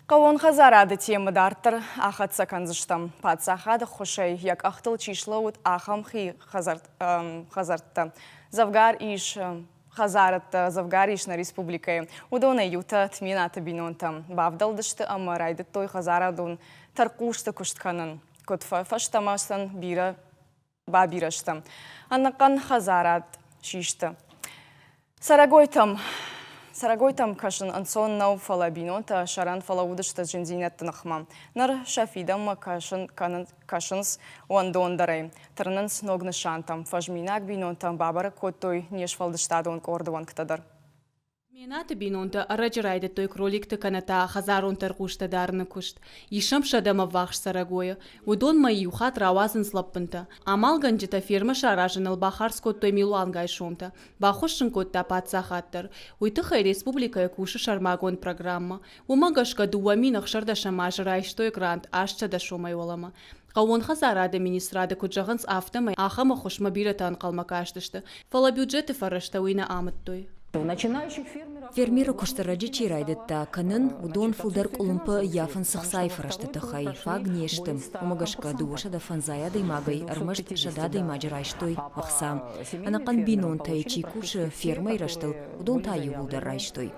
Хъӕууон хӕдзарады темӕ дарддӕр ахӕццӕ кӕндзыстӕм. Паддзахады ххуысӕй йӕ къӕхтыл чи слӕууыд, ахӕм хи хӕдзӕрттӕ дзӕвгар ис хӕдзарӕдтӕ дзӕвгар ис нӕ республикӕйы. Уыдонӕй иутӕ Тменаты бинонтӕм бавдӕлдысты ӕмӕ райдыдтой хӕдзарадон тӕрхъусты куыст кӕнын. Куыд фӕстӕмӕ сын бирӕ бабирӕ сты. Ӕнӕхъӕн хӕдзарад систы. Цӕрӕгойтӕм Цӕрӕгойтӕм кӕсын ӕнцон нӕу, фӕлӕ бинонтӕ сӕрӕн фӕлӕууыдысты зындзинӕдты ныхмӕ. Ныр сӕ фидӕнмӕ кӕсын кӕсынц уӕндондӕрӕй, тырнынц ног нысантӕм. Фӕзминаг бинонтӕм бабӕрӕг кодтой не сфӕлдыстадон къорды уӕнгтӕ дӕр. Менаты бинонтӕ ӕрӕджы райдыдтой кроликты кӕнӕ та хӕдзарон тӕрхъустӕ дарыны куыст. Ис сӕм сӕдӕмӕ ввахс цӕрӕгойы. Уыдонмӕ иу хатт рауадзынц лӕппынтӕ. Амалгӕнджытӕ фермӕ саразыныл бахардз кодтой милуангай сомтӕ. Баххуыс сын кодта паддзахад дӕр. Уый тыххӕй республикӕйы кусы сӕрмагонд программӕ. Уымӕ гӕсгӕ 2016 азы райстой грант 800 сомӕй уӕлӕмӕ. Хъӕууон хӕдзарады министрады куыд зӕгъынц, афтӕмӕй ахӕм ӕххуысмӕ бирӕтӕ ӕнхъӕлмӕ кастысты, фӕлӕ бюджеты фӕрӕзтӕ уый нӕ амыдтой. Фермеры куысты раджы чи райдыдта кӕнын, уыдон фылдӕр къуылымпы ӕййафынц ӕхцайы фӕрӕзты тыххӕй, фаг не сты. Уымӕ гӕсгӕ 205 адӕймагӕй ӕрмӕст 100 адӕймаджы райстой ӕхца. Ӕнӕхъӕн бинонтӕй чи кусы фермӕйы рӕзтыл, уыдон та иууылдӕр райстой.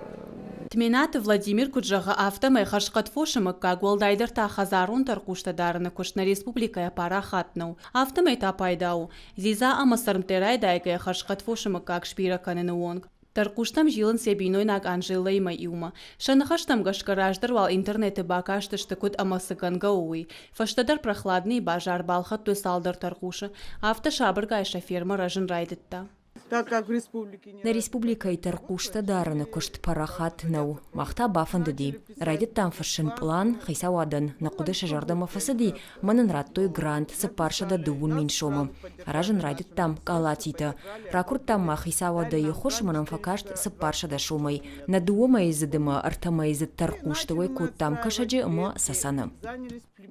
Тменаты Владимир куыд зӕгъы, афтӕмӕй хӕрзхъӕд фосы мыггаг, уӕлдайдӕр та хӕдзарон тӕрхъустӕ дарыны куыст нӕ республикӕйӕ парахат нӕу. Афтӕмӕй та пайда у, дзидза ӕмӕ цӕрмттӕй райдайгӕйӕ хӕрзхъӕд фосы мыггаг сбирӕ кӕныны онг. Тӕрхъустӕм зилынц йӕ бинойнаг Анжеллӕимӕ иумӕ. Сӕ ныхӕстӕм гӕсгӕ раздӕр уал интернеты бакастысты куыд ӕмӕ цы гӕнгӕ у, уый. Фӕстӕдӕр Прохладныйы базар балхӕдтой цалдӕр тӕрхъусы. Афтӕ сабыргай сӕ фермӕ рӕзын райдыдта. Нӕ республикӕйы тӕрхъустӕ дарыны куыст парахат нӕу. Мах та бафӕндыди. Райдыдтам фыссын пълан, хицауадӕн нӕ хъуыды сӕ зӕрдӕмӕ фӕцыди ӕмӕ нын радтой грант 490 сомы. Аразын райдыдтам къалатитӕ. Ракуырдтам ма хицауадӕй ӕххуыс ӕмӕ нӕм фӕкаст 400 сомӕй. Нӕ дыууӕ мӕйдзыд ӕмӕ ӕртӕ мӕйдзыд тӕрхъусты уӕй кодтам Кӕсӕджы ӕмӕ Цӕцӕны.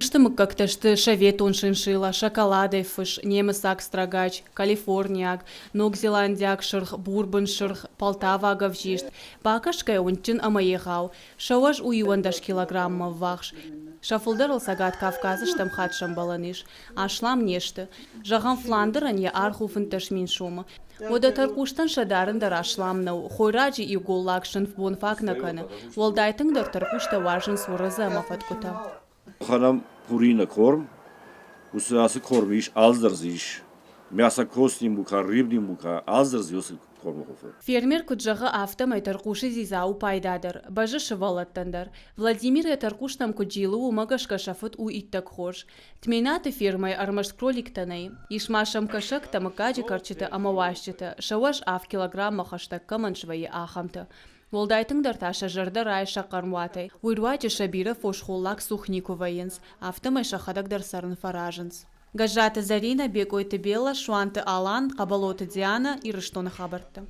Сты мыггӕгтӕ сты советон шиншилла, шоколадӕй фыс, немыцаг строгач, калифорниаг, ногзеландиаг сырх, бурбын сырх, полтаваг ӕвзист, бакӕсгӕ уындджын ӕмӕ егъау. Сӕ уӕз у 11 килограмммӕ ввахс. Сӕ фылдӕрыл Цӕгат Кавказы стӕм хатт сӕмбӕлӕн ис. Аслам не сты. Зӕгъӕм, Фландерӕн йӕ аргъ у 15 000 сомы. Уӕдӕ тӕрхъустӕн сӕ дарын дӕр аслам нӕу, хойраджы иу голлаг сынф бон фаг нӕ кӕны. Уӕлдай тынгдӕр тӕрхъустӕ уарзынц уырыдзы ӕмӕ фӕткъуытӕ. Хӕрӕм пурина корм. Уыцы ацы корм ис, алцыдӕр дзы ис. Мясо-костный мука, рыбный мука, алцыдӕр дзы уыцы кормы хуылфы. Фермер куыд зӕгъы, афтӕмӕй тӕрхъусы дзидза у пайдадӕр, бӕззы сывӕллӕттӕн дӕр. Владимир йӕ тӕрхъустӕм куыд зилы, уымӕ гӕсгӕ сӕ фыд у иттӕг хорз. Тменаты фермӕйы ӕрмӕст кроликтӕ нӕй. Ис ма сӕм кӕсӕгтӕ, мыггаджы кӕрчытӕ ӕмӕ уасджытӕ, сӕ уӕз авд килограмммӕ хӕстӕг кӕмӕн свӕййы, ахӕмтӕ. Уӕлдай тынгдӕр та сӕ зӕрдӕ райы сӕ хъӕрмуатӕй. Уый руаджы сӕ бирӕ фос холлаг цух никуы вӕййынц, афтӕмӕй сӕхӕдӕг дӕр цӕрын фӕразынц. Гӕззаты Зӕринӕ, Бекъойты Беллӕ, Суанты Алан, Хъӕбӕлоты Дианӕ, Ирыстоны хабӕрттӕ.